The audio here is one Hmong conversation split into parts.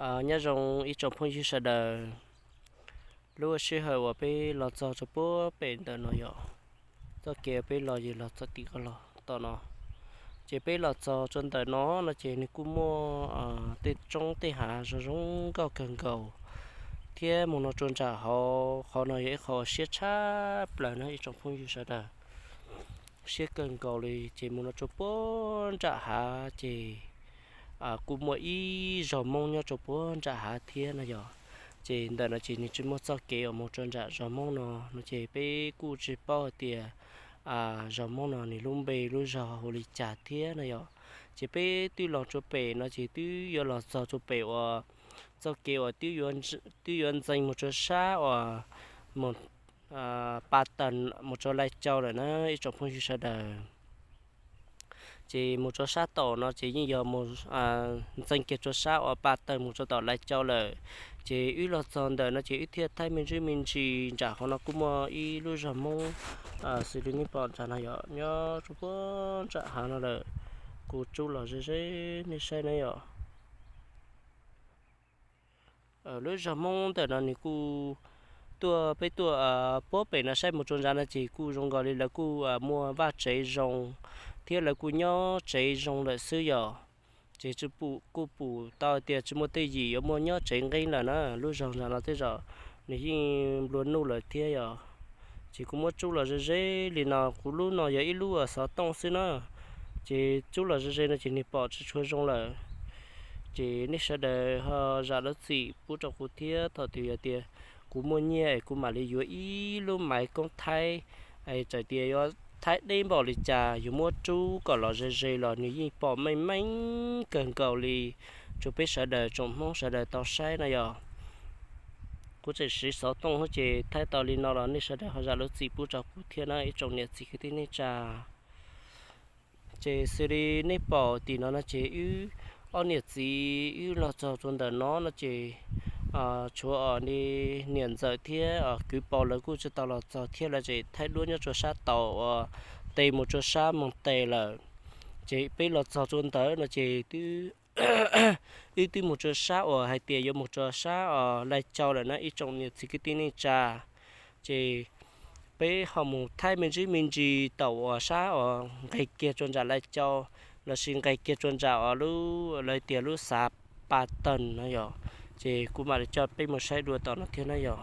Nyob zoo ib tsoom phooj ywg sawv daws, lub sij hawm uas peb los txog rau puag pem ntawm no yom, txoj kev peb los yog los txog tim ko los tom no, ces peb los txog rau ntawm no no ces nws kuj muaj tej roob tej hav zoo zoo nkauj kawg nkaus, thiab mus no rau nram hauv qhov no yog ib qho siab tshaj plaws na ib tsoom phooj ywg sawv daws, siab kawg nkaus li ces mus no rau puag nram hav ces kuj muaj ib zos Hmoob nyob rau puag nram hav thiab no yom. Ces ntawm no ces nws tsis muaj txoj kev uas mus rau nram zos Hmoob no no ces peb kuj tsis paub hais tias zos Hmoob no nws lub npe lub zos hu li cas thiab no yom. Ces peb twb los rau pem no ces twb yuav los txog rau pem uas txoj kev uas twb yuav ntxeev mus rau sab uas mus pa taws mus rau Lai Cau lawm na ib tsoom phooj ywg sawv daws. Ces mus rau sab tom no ces yeej yog mus ntxeev kiag rau sab uas pa taws mus rau tom Lai Cau lawm. Ces wb los txog ntawm no ces wb thiaj thaij me ntsis me ntsis nram hauv no kuj muaj ib lub zos Hmoob xws li nej pom nram no yom, nyob rau puag nram hav no lawm. Kuv tsuj los ze ze nej saib na yom. Lub zos Hmoob ntawm no nws kuj tuaj, peb tuaj puag pem no saib mus rau nram no ces kuj zoo nkaus li lawv kuj muaj vaj tsev zoo thiab lawv kuj nyob tsev zoo lawm xwb yom. Ces tsis pum, kuj pum tau tias tsis muaj tej yim yuav muaj nyob tsev nqeeb lawm na. Lub zos nram no tej zaum nws yeej nplua nuj lawm thiab yom. Ces kuv muab tsuj los ze ze li no, kuv lub no yog ib lub xov tooj xwb na. Ces tsuj los ze ze no ces nws pom tsis tshua zoo lawm. Ces nej sawv daws ho zam lub txim pub rau kuv thiab, thaum twg yog tias kuv muaj nyiaj es kuv mam li yuav ib lub maiv koob thaib, es txawm tias yuav thaib deb npaum li cas yuav muab rub kom los ze ze los nws yeej pom meej meej kawg nkaus li rau peb sawv daws tsoom Hmoob sawv daws tau saib no yom. Kuv tseem siv xov tooj ces thaib tau li no los nej sawv daws ho zam lub txim pub rau kuv thiab na ib tsoom niam txiv kwv tij neej tsa. Ces xws li nej pom tim no no ces wb ob niam txiv wb los txog rau ntawm no no ces tshuav niam ntxawm thiab kwv Pov lawv kuj tsis tau los txog thiab, lawv tseem thaij duab nyob rau sab tod uas tes mus rau sab moos tes lawm. Ces peb los txog rau ntawd no ces wb twb mus rau sab uas hais tias yuav mus rau sab Lai Cau lawm na ib tsoom niam txiv kwv tij neej tsa. Ces peb ho mus thaij me ntsis me ntsis thaum uas sab uas nqes kiag rau nram Lai Cau lossis nqes kiag rau nram uas lub lawv tias lub xav Pa Tawg no yom. Ces kuv mam li coj peb mus saib dua tom no thiab na yom.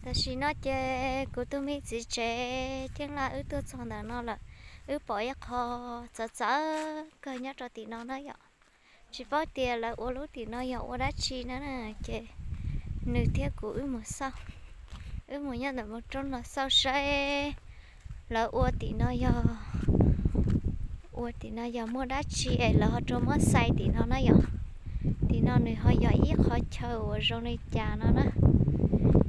Tam sim no ces kuv tus me txiv tsev Ceeb Laj wb tuaj txog ntawm no lawm, wb pom ib qho txawv txawv kawg nyob rau tim no na yom. Tsis paub tias lawv ua lub tim no yog ua dab tsi na, ces nws thiab kuv wb mus xauj, wb mus nyob ntawm mus roob no xauj saib lawv ua tim no yog, ua tim no yog muaj dab tsi es lawv ho rau muab xais tim no na yom. Tim no nws ho yog ib qhov chaw uas zoo li cas no na,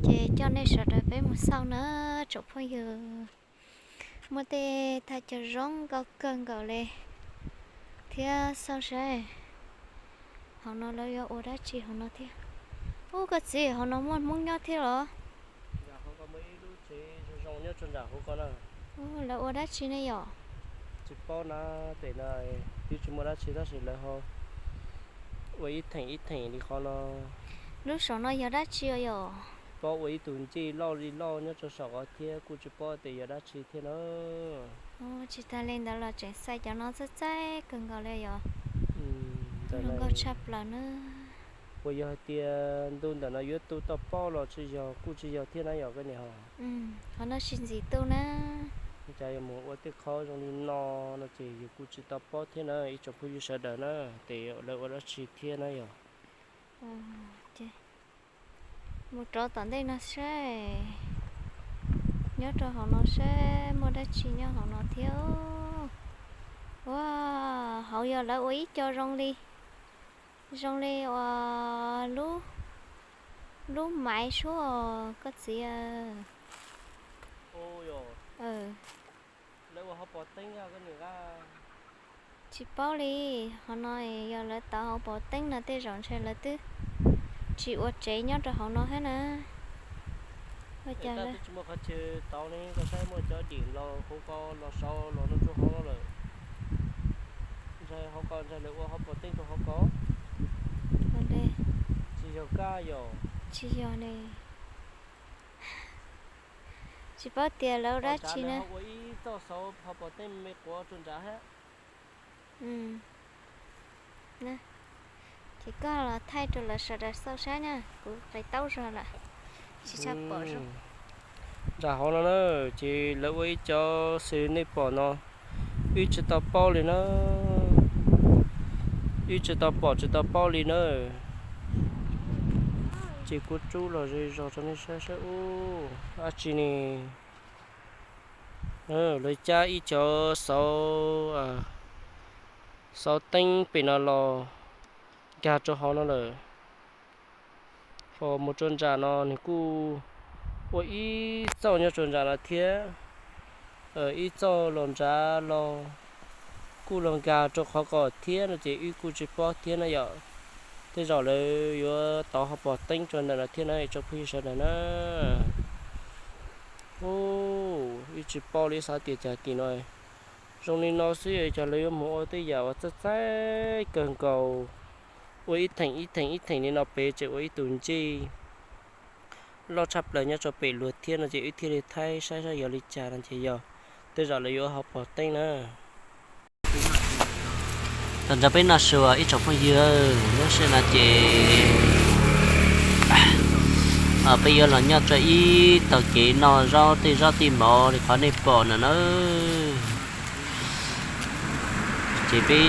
ces coj nej sawv daws peb mus xauj na tsoom phooj ywg. Muaj tej thaj chaw zoo nkauj kawg nkaus li thiab, xauj saib hauv no lawv yuav ua dab tsi hauv no thiab. Ub, koj txiv, hauv no muaj Hmoob nyob thiab los? Lawv ua dab tsi ne yom? Tsis paub na, pem no twb tsis muaj dab tsi tab sis lawv ho ua ib theem ib theem li qhov no. Lub saum no yog dab tsi os yom? Paub ua ib tug ncej loj li loj nyob rau saum ko thiab kuj tsis paub tias yog dab tsi thiab na. Tsis tas li ntawd los tseem xais cov no txaij txaij kawg nkaus li yom. Zoo nkauj tshaj plaws na. Puas yog hais tias ntu ntawm no yuav tu toj pob los tsis yog, kuj tsis yog thiab na yom koj niam ho? Qhov no tsis ntxim tu na. Cas yuav mus ua tej qhov zoo li no no ces yus kuj tsis tau paub thiab na ib tsoom phooj ywg sawv daws na, ces lawv ua dab tsi thiab na yom. Mus rov tom ntej no saib, nyob rau hauv no saib muaj dab tsi nyob hauv no thiab. Ua, hauv yog lawv ua ib co zoo li, zoo li uas lub, lub maiv suab koj txiv. Tsis paub li, hauv no yog lawv tau hauv pov teeb no tej zaum ntshe lawv twb tsis ua tsev nyob rau hauv no thiab na. Ua cas lawv tsis muaj qhov chaw tau ne, koj saib muaj cov dim los hauv ko los saud los no rau hauv no lawm. Ntshai hauv ko ntshai lawv ua hauv pov teeb rau hauv ko. Ua li Tsis yog ne. Tsis paub tias lawv ua dab tsi na. Ces koj los thaij rau lawv sawv daws xauj saib na, kuv qis taub zog lawm, tsis tshua pom zoo. Nram hauv no na, ces lawv ua ib cov xws nej pom no, wb tsis tau paub li na, wb tsis tau pom tsis tau paub li na. Ces kuv rub los ze zog rau nej saib saib ub, dab tsi ne. Lawv cab ib cov xauv, xauv teeb pem no los nkag rau hauv no lawm. Ho mus rau nram no nws kuj ua ib txoj nyob rau nram no thiab, ib txoj los nrad los kuj los nkag rau qhov ko thiab no ces wb kuj tsis paub thiab na yom. Tej zaum lawv yuav tov ho pom teeb rau ntawm no thiab na tsoom phooj ywg sawv daws na. Ub, wb tsis paub li, xav tias cas tim no zoo li no xwb, cas lawv yuav mus ua tej yam uas txaij txaij kawg nkaus, ua ib theem ib theem ib theem li no pem tseem ua ib tug ncej loj tshaj plaws nyob rau pem luag thiab no ces wb thiaj li thaij saib saib yog li cas no ces yog tej zaum lawv yuav ho pom teeb na. Tau nrog peb noj su ib tsoom phooj ywg, lub sij hawm no ces peb yuav los nyob rau ib tog kev noj zaub tej zaub tej mov li qhov nej pom no na. Ces peb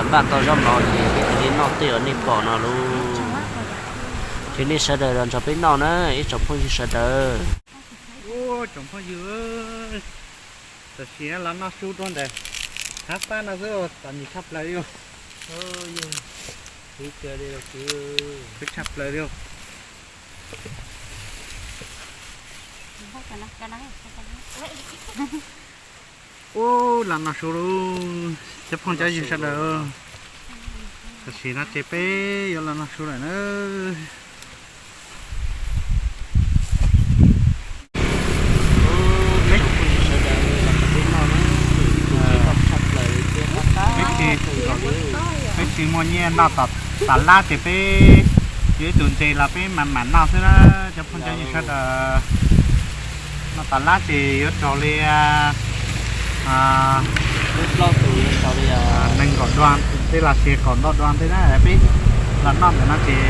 npaj tau zaub mov ces peb thiaj li noj tej uas nej pom no lauj. Ces nej sawv daws los nrog peb noj na ib tsoom phooj ywg sawv daws. Ub, tsoom phooj ywg, tam sim no los noj su rau ntawm hav fab no xwb, txom nyem tshaj plaws li. Tshaj plaws li. Ub, los noj su lauj, cov phooj cov ywg sawv daws. Tam sim no ces peb yuav los noj su lawm na. Peb tsis, peb tsis muaj nyiaj noj tom lab ces peb yuav ib tug ntses los peb mam mam noj xwb na cov phooj cov ywg sawv daws. Noj tom lab ces yuav raug li nees nkaum dua tej los sis kaum ntau dua tej na, peb los noj ntawm no ces,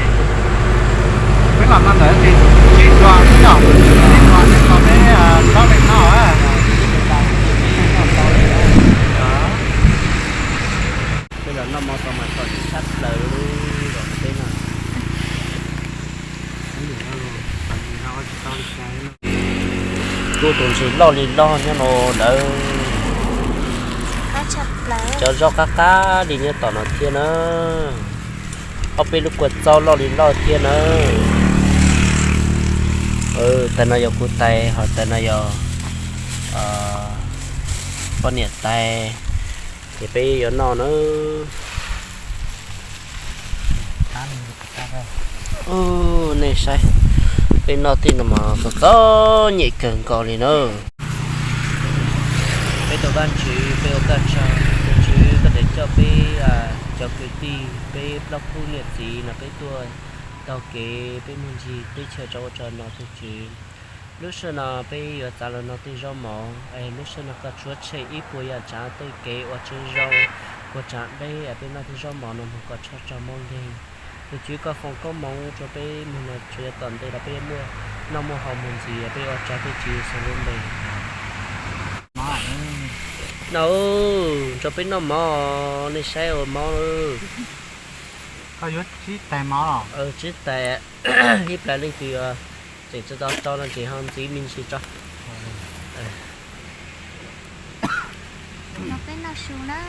peb los noj ntawm ces tsib dua xwb yom, tsib dua xwb tau peb plaub leeg noj. Peb los noj mov tau mas txom nyem tshaj plaws li los peb no. Kuj tus ntses loj li loj nyob no lawm. Cov zaub qab qab li nyob tom no thiab na. Ob peb lub kua txob loj li loj thiab na. Tais no yog kuv tais, ho tais no yog poj niam tais. Ces peb yuav noj na. Nej saib, peb noj tej no mas txom txom nyem kawg nkaus li na. Peb tus Vajtswv, peb ua koj tsaug, tus Tswv koj tseem coj peb cov kwv tij, peb plaub khub niam txiv no peb tuaj taug kev, peb mus ncig teb chaws tso ua tso no tus Tswv. Lub sij hawm no peb yuav txav los noj tej zaub mov, es lub sij hawm no koj tshuav tshem ib puas yam tsav tej kev uas tsis zoo, puas tsav deb, peb noj tej zaub mov no mus kom tshaj tsaug mob nkeeg. Tus Tswv koj foom koob hmoov rau peb mus no tsuav yav tom ntej los peb muaj noj muaj haus mus ntxiv, peb ua tsaug tus Tswv Yexus lub npe. No, nrog peb noj mov, nej saib ua mov. Koj yuav tsib tais mov los? Tsib tais, ib plag leej twg tseem tsis tau tso no ces ho ntxiv me ntsis tso. Los peb noj su na.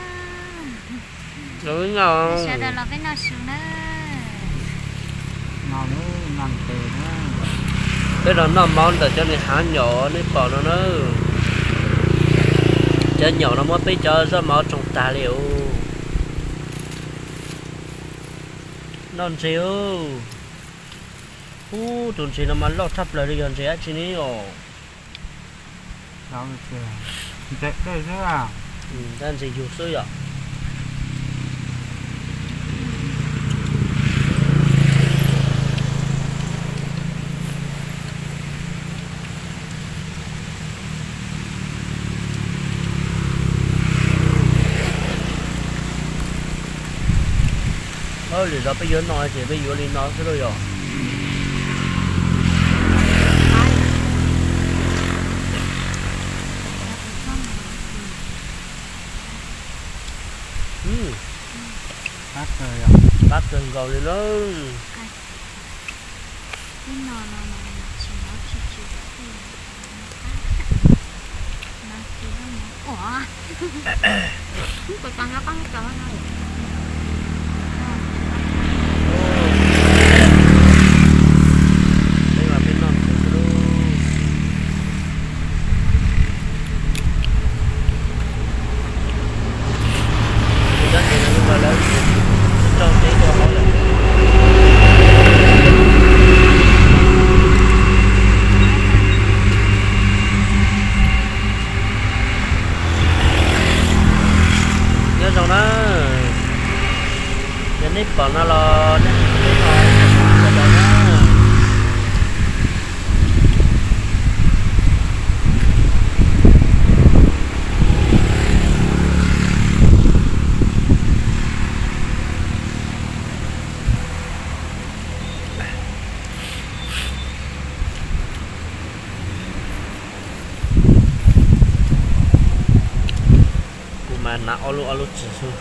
Sawv daws los peb noj su na. Peb los noj mov ntawm cov niag hav nyaum nej pom no na. Cov nyaum no muab peb cov zaub mov tsoo tag li os. Noj ntses. Ub, tus ntses no mas loj tshaj plaws li, yog ntses dab tsi ne os? Ntses yug xwb yom. Ntses yug xwb yom. Lwm zaus peb yuav no ces peb yuav li no xwb lauj yog. Qab kawg nkaus li na. Nyob zoo na, yog nej pom no los nej pab na. Kuv mas hnav ob lub ob lub txwm xwb.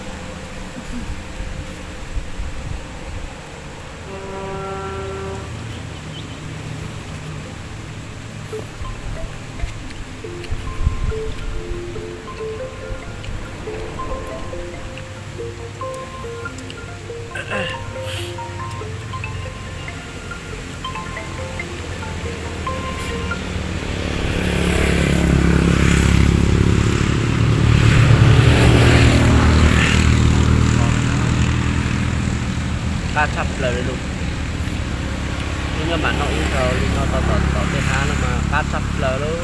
Qab tshaj plaws li lauj. Wb nyob mas noj ib zaug li no tau tom tom tej hav no mas qab tshaj plaws lauj.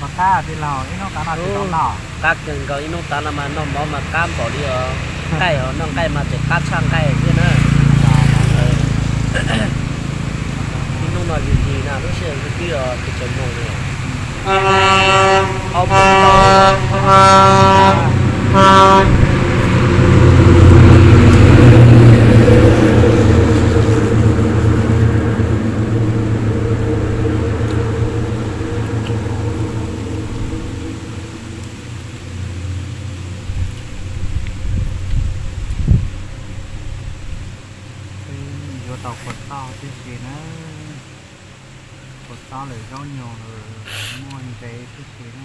Mas qab tij laug, ib hnub tav no tsis tau noj. Qab kawg nkaus, ib hnub tav no mas noj mov mas qab npaum li os. Nqaij os, noj nqaij mas tseem qab tshaj nqaij thiab na. Ib hnub no lig lig na, lub sij hawm twb os pes tsawg moos li. Ob moos tau. Peb yuav tau kua txob tib si na, kua txob lawm zaub nyuag lawm muaj ntsev tib si na.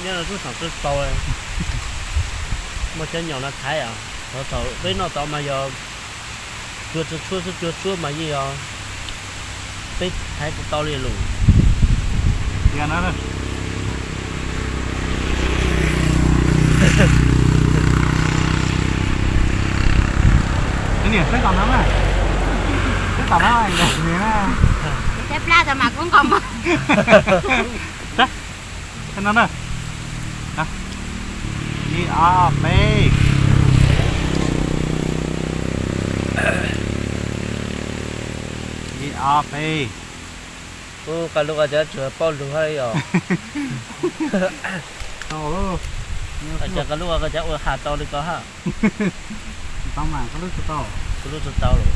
Nyob no tub xeem twb tau, muaj cov nyom no thaiv os. Thaum peb noj tau mas yog cua tshuab xwb, cua tshuab mas yeej yog peb thaiv tsis tau li lus. Tiag na. Niam saib tom no na, saib tom no na. Saib plab tau mas kub nqos mog. Saib no na. Ib ob peb. Ib ob peb. Ub, koj lub ko cov tsuas paub lug hab li os. Koj lub ko cov ua has tau li ko hab. Tau mas koj lub tsis tau. Kuv lub tsis tau lawm.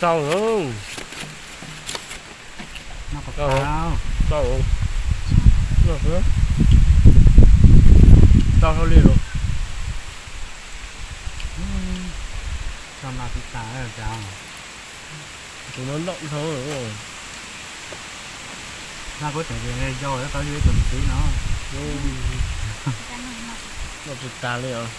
Tau lawm. Tau. Tau hlo li los. Tau mas tsis tas cas. Tus no ntau dhau. Nag kuv tseem yau tau ib tug txiv no. Noj tsis tas li os.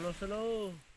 Los xwb lauj.